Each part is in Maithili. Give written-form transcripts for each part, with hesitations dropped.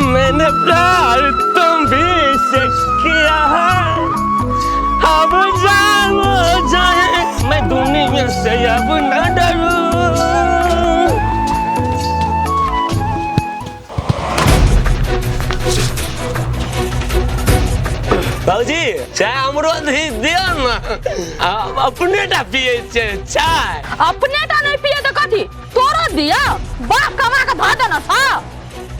मैंने प्यार तुम भी से किया है, अब जाओ जाए, मैं दुनिया से अब न डरूं। बाबूजी चाय हमरो दियौ ने, अपने टा पियै छियै चाय। अपने टा नहीं पिए तो कथी तोरो दिया? बाप कमा के धऽ देना छौ।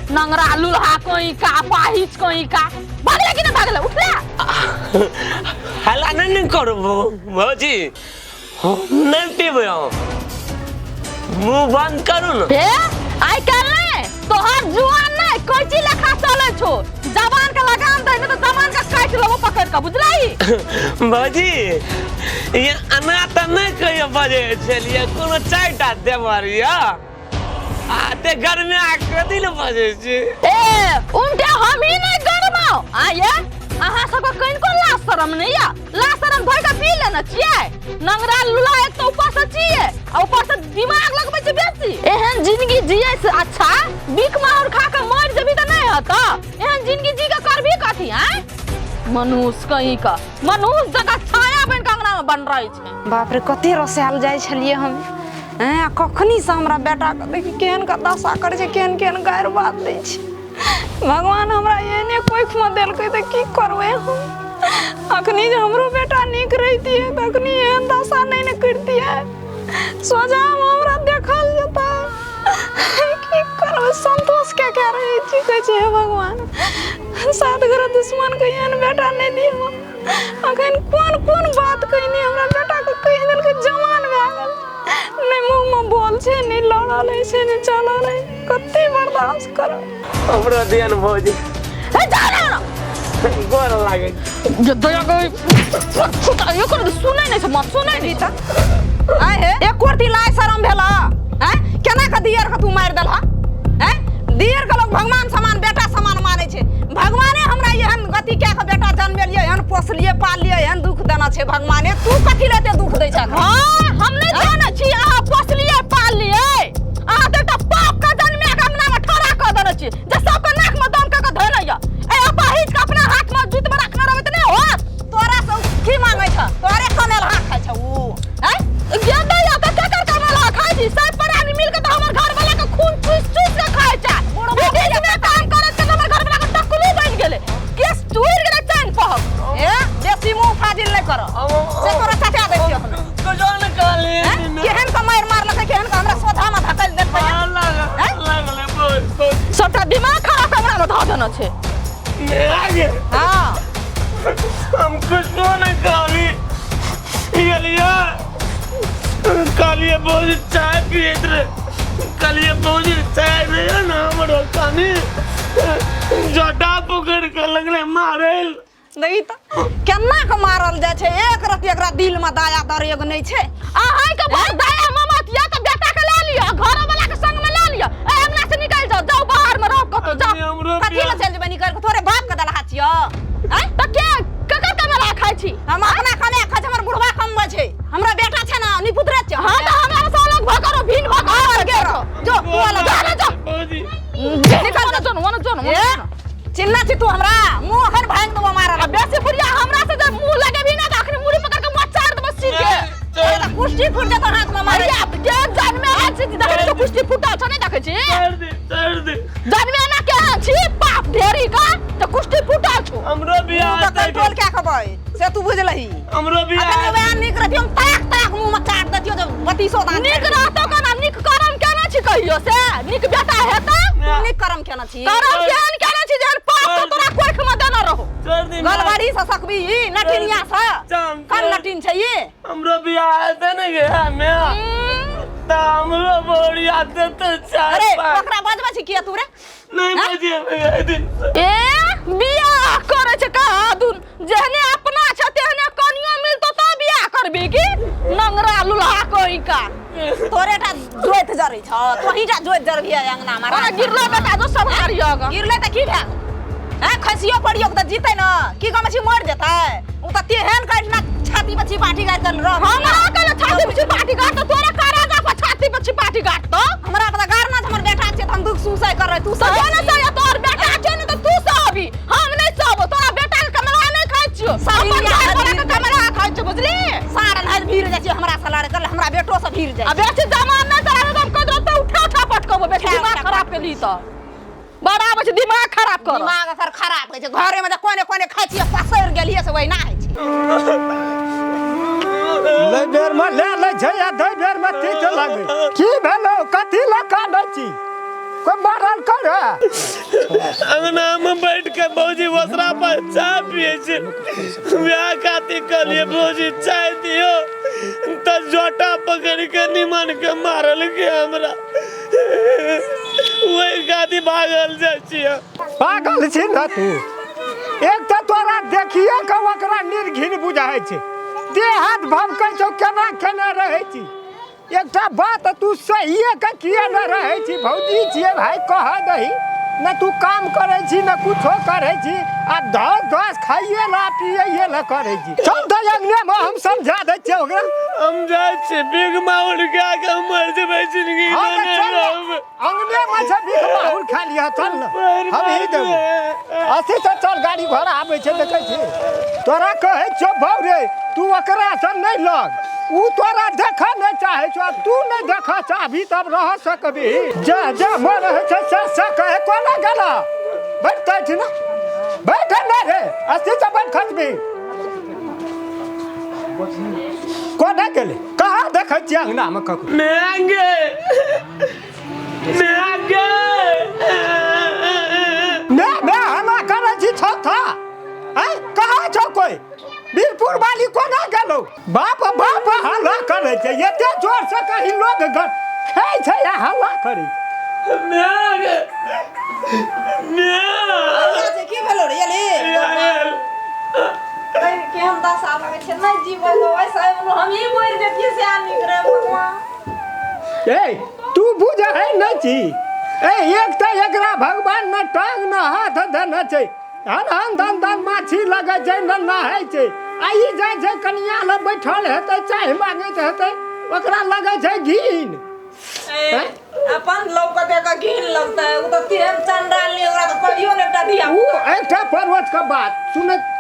नंगरा लुल्हा कहीं का, पाहिज कहीं का। भागले कि नहीं भागले? उठले। हल्ला नहीं ने करू भौजी, हम नहीं पीबै, हम मुंह बंद करू ने। हे आइ काल्हि नहीं तोहर जुआन नहीं कैची लेखा चलै छौ। जवान के लगाम दे, नहीं तो जवान के काटि लेबो पकड़ के, बुझलही? भौजी ये अना तऽ नहीं कहियो बजै छलियै, कोनो चारिटा देवर यऽ आ ते गर्मी आ कथी लए बजै छी? ए उनटे हम ही नहीं गरमाओ। आ ये अहाँ सबके कनिको लाज शरम नहीं या? लाज शरम धोइ के पी लेने छियै। नंगरा लुला एक तऽ ऊपर से छियै आ ऊपर से दिमाग लगबै छै बेसी। एहन जिंदगी जियै से अच्छा बिख माहुर खा के मरि जेबी तऽ नहि हेतऽ। एहन जिंदगी जी के करबी कथी? आँय मनुष्य कहीं का मनुष्य जकाँ छाया बनि के अंगना में बन रहै छै। बाप रे, कते रसायल जाइ छलियै हम। हैं, आ कखनीसँ हमरा बेटाके देखी केहन के दशा करै छै, केहन केहन गारि बात दै छै। भगवान हमरा एहने कोखिमे देलकै तऽ की करबै हम? अखनी जे हमरो बेटा नीक रहितियै तऽ अखनी एहन दशा नहि ने करितियै। सोझामे हमरा देखल जेतै। की करबै, संतोष कए कए रहै छी। कहै छी हे भगवान, सात गोरा दुश्मनके एहन बेटा नहि दिअ। अखन कोन कोन बात कहनी हमरा बेटाके कहि देलकै, जवान भए गेल, नहि मुँहमे बोल छै, नहि लड़ल होइ छै, नहि चलल होइ। कते बर्दाश्त करब? हमरो दियन भौजी। हे जा ना गोर लागे जे दया गई छुटा यो कर सुनै नहि छै, मत सुनै नहि तऽ आय हे एक कोरती लाय शरम भेल। आय केना के दियर के तू मारि देलह? आय दियर के लोग भगवान समान बेटा समान मानै छै। भगवाने हमरा एहन गति कए के बेटा जन्मेलियै, एहन पोसलियै पाललियै, एहन दुख देना छै भगवाने। तू कथी लए एते दुख दै छह? हाँ हम नहि जानै छी अहाँ पोसलियै पाललियै। अहाँ तऽ एकटा पाप के जन्मे के अंगना में ठड़ा कऽ देने छी जे सबके नाक में दम कऽ के धोने यऽ। ए अपाहिज के अपना हाथ में जूत में रखने रहबै तऽ नहि होत। तोरा से की मांगै छ? तोरे कमेल हाथ खाइ छ ऊ? आँय गेंदा या तऽ केकर कमेल हाथ खाइ छी? सब प्राणी मिल के तऽ हमर घर वाला के खून चूस चूस के खाइ छै। विदेश में काम करत के हमर घर वाला के टकलू बनि गेलै, केस टूटि गेलै चैन पहक। ए बेसी मुंह फाजिल नहि कर, से तोरा चटा दै छियौ हम। कुछो नहि कहलियै। केहन के मारि मारलकै, केहन के हमरा सोझा में धकेल देलकै। लागलै बहुत सबटा दिमाग खराब हमरा में धऽ देने छै। हाँ हम कुछो नहीं कहली, गेलियै कहलियै भौजी चाय पियैत रहे, कहलियै भौजी चाय रहे ने हमरो कनी जटा पकड़ के लगलै मारै। देखी तऽ केना के मारल जाइ छै। एक रति एकरा दिल में दया दरेग नहि छै। अहाँ के बड़ दया ममत या तऽ बेटा के लए लिअ, घर वाला के संग में लए लिअ, ए अंगना से निकलि जाओ, जाओ बाहर में रहो कतौ जाओ। हमरो कथी लए चलि जेबै निकलि के? तोरे बाप के दलहा छियौ? आँय तऽ के ककर कमेला खाइ छी? हम अपना कमे खाइ छी, हमर बुढ़वा कमबै छै। हमरा बेटा छै ने निपुत्रे छै। हाँ तऽ हमरा से अलग भऽ करो, भिन्न भऽ करो, अलगे रहो, जो तू अलग जा ना जा, भौजी निकल जा, जो जो जो। ए चिन्ना छी तू हमरा, मुंह अखन भांगि देबो मारल। आ बेसी बुढ़िया हमरा से जे मुंह लगेबी ना तऽ अखनी मुड़ी पकड़ के मचार देबो सीधे। कुष्टी फुट जेतो हाथ में मारे। अरे के जन्मे आयल छी, देखै छी कुष्टी फुटल छ, नहि देखै छी? छोड़ दे, छोड़ दे। जन्मे ना केहन छी पाप ढेरी का तऽ कुष्टी फुटल छौ। हमरो बियाह तू तऽ कंट्रोल कए के बज से तू बुझलही। हमरो बियाह अखन वएह नीक रहतियौ, हम ताक ताक मुंह में चाट देतियौ जे बतीसो दाँत। नीक रहतौ केना? नीक करम केना छी कहियो से? नीक बेटा हेतौ? तू नीक करम केना छी? करम केहन केना छी जेहन पाप तो तोरा कोख में देने रहो। छोड़ दे। गलबाड़ी से सकबी ई नटिनिया से? कम नटिन छै ई? हमरो बियाह हेतै ने गे हमे तऽ हमरो बोरिया देतै चाय। अरे ओकरा बजबै छी किया तू रे? नहीं बजेबै। ए बियाह करै छै कहाँ दुन, जेहने अपना छै तेहने कनियो मिलतो तऽ बियाह करबी की नंगरा लुल्हा कहीं का? तोरे टा जोइत जरै छ, तोही टा जोइत जरबिहे अंगना में। अरे गिरलो बेटा जो सम्हारियो ग। गिरलै तऽ की भेल? हैं खसियो पड़ियो तऽ जीतै न की गम छी, मरि जेतै उ तऽ तेहन काटि ना छाती पर छिपाटी गाड़ि कऽ रह। हमरा कहले छाती पर छिपाटी गाड़ तऽ तोरे काराजा पर छाती पर छिपाटी गाड़ तऽ हमरा पता गाड़ ना, हमर बेटा छै तऽ हम दुख सुसै करै तू तऽ सब ने सही। तोर बेटा छै ने गिर आ जाइ। बेसी जमान नहि चला तऽ हम कहि देलहुँ तऽ उठा उठा पटकबो, बेसी उठा दिमाग उठा खराब केली तऽ बड़ा आबै छै दिमाग खराब कर। दिमाग एकर खराब होइ छै। घरे में तऽ कोने कोने खाइ छियै, पसरि गेलियै से ओहिना होइ छै। लै बेर में ले लै छै आ दै बेर में तीत लगै। की भेलौ? कथी लए कानै छी? कोइ मारल करे? अंगना में बैठ के भौजी ओसरा पर चाय पिए छै। वएह खातिर कहलिए भौजी चाय दियो तऽ जोटा पकड़ के निमन के मारल के हमरा, वही खातिर भागल जाइ छियै। पागल छी न तू? एक तऽ तोरा देखिए के ओकरा निर्घिन बुझाइ छै, देह हाथ भभकै छौ, केना केना रहै छी। एकटा बात तू सहिए के किए न रहै छी? भौजी छियै भाय, कह दही न। तू काम करै छी न कुछो करै छी, आ धस धस खाइए ला पियैए ला करै छी। चल तऽ अंगने में हम समझा दै छियै ओकरा। हम जाइ छी बिग माउल खा के मर जेबै जिंदगी हाँ में तऽ नहि चल। रहब। अंगने में छै भीख माहुर, खा लिह, चल न, हम ही देबो। अथी से चल, गाड़ी घोड़ा आबै छै, देखै छी। तोरा कहै छियौ भौ रे, तू ओकरा से नहि लग। उ तोरा देखऽ नहि चाहै छौ आ तू नहि देखऽ चाहबी तब रह सकबी? जा जा मन होइ छै से से कहे। कोना गेला? बैठ तैठ ना, बैठ ने रे, अस्सी से बैठ खसबी। कोना गेलै? कहाँ देखै छियै अंगनामे ककरो? महंगे महंगे ने ने हल्ला करै छी छौ था आँय? कहाँ छौ कोइ? बीरपुर वाली कोना गेलौ? बाप बाप हल्ला करै छै एते जोर से, कहीं लोग घर खाइ छै आ हल्ला करै छै। महंगे महंगे। की भेलो रे यली? केहन दशा लगै छै, नहि जीबै तऽ वैसे हम ही मरि जतियै से नीक रहे भगवान। ए तू बुझै नहि छी। ए एक तऽ एकरा भगवान न टांग न हाथ देने छै, हन हन धन धन माछी लगै छै न नहाय छै। आ ई जाइ छै कनिया लग बैठल हेतै, चाय मांगैत हेतै, ओकरा लगै छै घिन। ए, अपन लौक देख के घिन लगतै? उ तऽ तेहन चंडाल नहीं, ओकरा तऽ कहियो ने एकटा धिया। उ एकटा पर्वत के बात सुनैत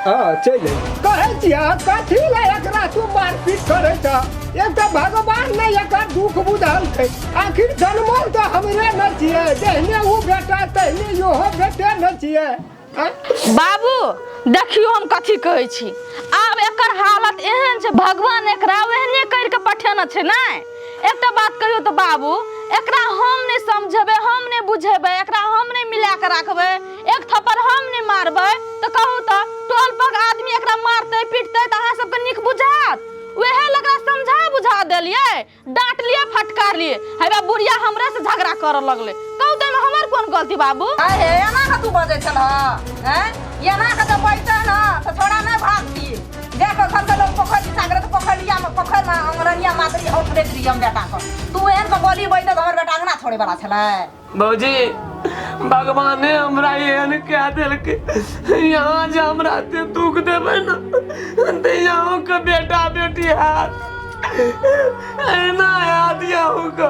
हँ चलि अइ। कहै छियै कथी लए एकरा तू मारपीट करै छह? एकटा भगवान ने एकर दुख बुझल छै। आखिर जनमल तऽ हमरे न छियै, जहने उ बेटा तहने इहो बेटे न छियै, आँय? बाबू देखियो हम कथी कहै छी। आब एकर हालत एहन छै, भगवान एकरा ओहने करि के पठेने छै। नहि एकटा बात कहियो तऽ बाबू, एकरा हम नहि समझेबै, हम नहि बुझेबै, एकरा हम नहि मिला के राखबै, एक थप्पड़ हम नहि मारबै तऽ कहू तऽ टोल पर आदमी एकरा मारतै पीटतै तऽ अहाँ सबके नीक बुझायत? वएह लए एकरा समझा बुझा देलियै, डांटलियै, फटकारलियै, हेबे बुढ़िया हमरे से झगड़ा करऽ लगलै। कहू तऽ एहिमे हमर कोन गलती बाबू? आय हे, एना के तू बजै छलह हैं? एना के जब बैठते न तऽ छोड़ा नहि भागती। जाके घर के लोग पोखरि दिशा गेलै तऽ पोखरिया में, पोखरि में अंगरनिया मादरी हौट दैत रहियै हम बेटा के। तू एहन के बोली बैठे तऽ हमर बेटा अंगना छोड़े वाला छलै? भौजी, भगवाने हमरा एहन कह देलकै, यहाँ जे हमरा एते दुख देबै ने तऽ यहाँ के बेटा बेटी हैत, एना हैत यहाँ के।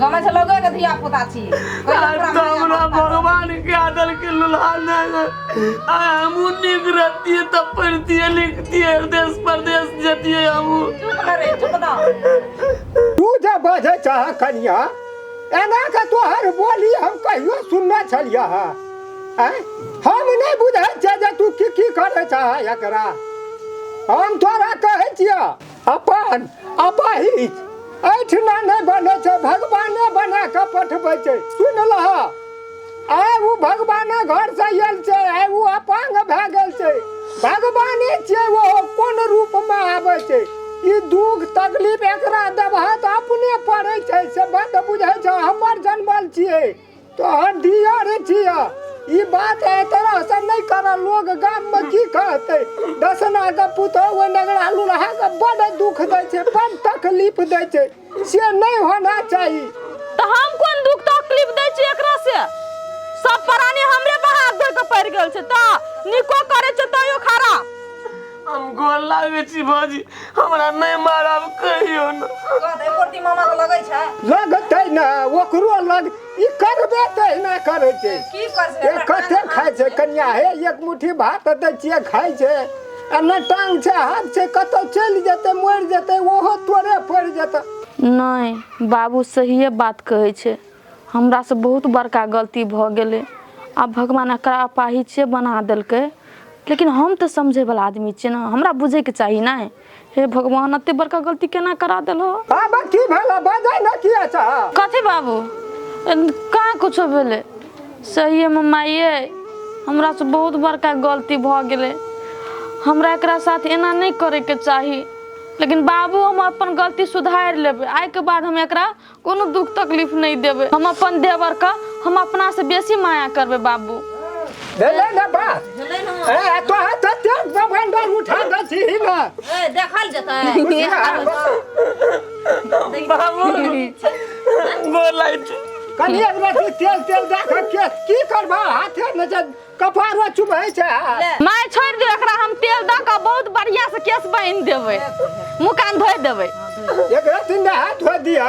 गमै छै लोगे के धिया पुता छी। तऽ हमरा भगवान कह देलकै लुल्हा नहि। आ हमहूँ नीक रहतियै तऽ पढ़तियै लिखतियै, देश परदेश जतियै हमहूँ। चुप न रे, चुप न। तू जे बजै छह कनिया एना के, तोहर बोली हम कहियो सुनने छलियै हँ? आँय? हम नहि बुझै छियै जे तू की की करै छह एकरा। हम तोरा कहै छियह, अपन अपाहिज एहिठिना नहि बनै छै, भगवाने बना कऽ पठबै छै। सुन लह, आइ ओ भगवाने घरसँ आयल छै, आइ ओ अपांग भए गेल छै। भगवाने छियै ओ, कोन रूपमे आबै छै। ई दुख तकलीफ एकरा देबह तऽ अपने पड़ै छै, से बात बुझै छै। हमर जनमल छियै, तोहर दियर छियै। ई बात एहि तरहसँ नहि कर, लोग गाममे की कहतै? दसना के पुतोहु ओहि नगरा लुल्हा के बड्ड दुख दै छै, बड्ड तकलीफ दै छै, से नहि होना चाही। तऽ हम कोन दुख तकलीफ दै छी एकरा से? सब प्राणी हमरे पर हाथ धोइ के पड़ि गेल छै, तऽ नीको करै छै तैयो खराब। हम गोर लागै छी भौजी, हमरा नहि मारब कहियो न। कहत एको रत्ती मामा के लगै छै? लगतै ने ओकरो लग, ई करबे तहिना करै छै। की कर छै? ए कते खाइ छै कनिया हे? एक मुट्ठी भात दै छियै, खाइ छै। आ नहि टांग छै हाथ छै, कतौ चलि जेतै, मरि जेतै, ओहो तोरे पड़ि जेतै। नहि बाबू, सहिए बात कहै छै, हमरासँ बहुत बड़का गलती भऽ गेलै। आब भगवान एकरा अपाहिजे बना देलकै, लेकिन हम तऽ समझैवला आदमी छियै ने, हमरा बुझैके चाही ने। हे भगवान, एते बड़का गलती केना करा देलहो? आब की भेल, बजै ने किया छह? कथी बाबू, कहाँ कुछो भेलै। सहिएमे माइये, हमरासँ बहुत बड़का गलती भऽ गेलै, हमरा एकरा साथ एना नहि करैके चाही। लेकिन बाबू, हम अपन गलती सुधारि लेबै। आइके बाद हम एकरा कोनो दुख तकलीफ नहि देबै। हम अपन देवरके हम अपनासँ बेसी माया करबै बाबू। भेलै ने बात? ए तो तऽ तेज बवंडर उठा दै छी ने। ए, देखल जेतै। बाबू, गोर लागै छी। कनि एक रत्ती तेल तेल दए कऽ केस की करबा, हाथे ने छै, कपारो चुभै छै। माय, छोड़ि दियौ एकरा, हम तेल दऽ कऽ बहुत बढ़िआँ से केश बान्हि देबै, मुँह कान धोइ देबै। एक रत्ती नहा धो दिअ।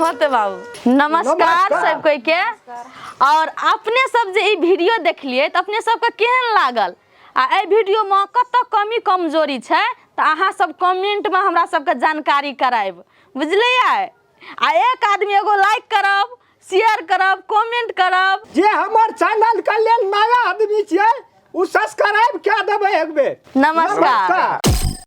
होते बाबू। नमस्कार। नमस्कार। सब कोई के, और अपने सब जे ई वीडियो देखलिए तऽ अपने सबके केहन लागल आ एहि वीडियो में कतऽ कमी कमजोरी छै, तऽ अहाँ सब कमेंट में हमरा सबके जानकारी करायब, बुझलियै? आ एक आदमी एगो लाइक करब, शेयर करब, कमेंट करब। जे हमर चैनल के लेल नया आदमी छियै, ओ सब्सक्राइब कए देबै एक बेर। नमस्कार।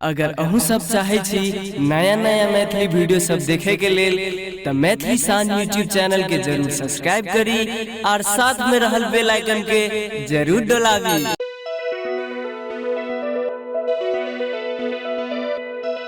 अगर अहूँ सब चाहै छी नया नया मैथिली वीडियो सब देखे के लेल, तऽ मैथिली शान यूट्यूब चैनल के जरूर सब्सक्राइब करी और साथ में रहल बेल आइकन के जरूर डोलाबी।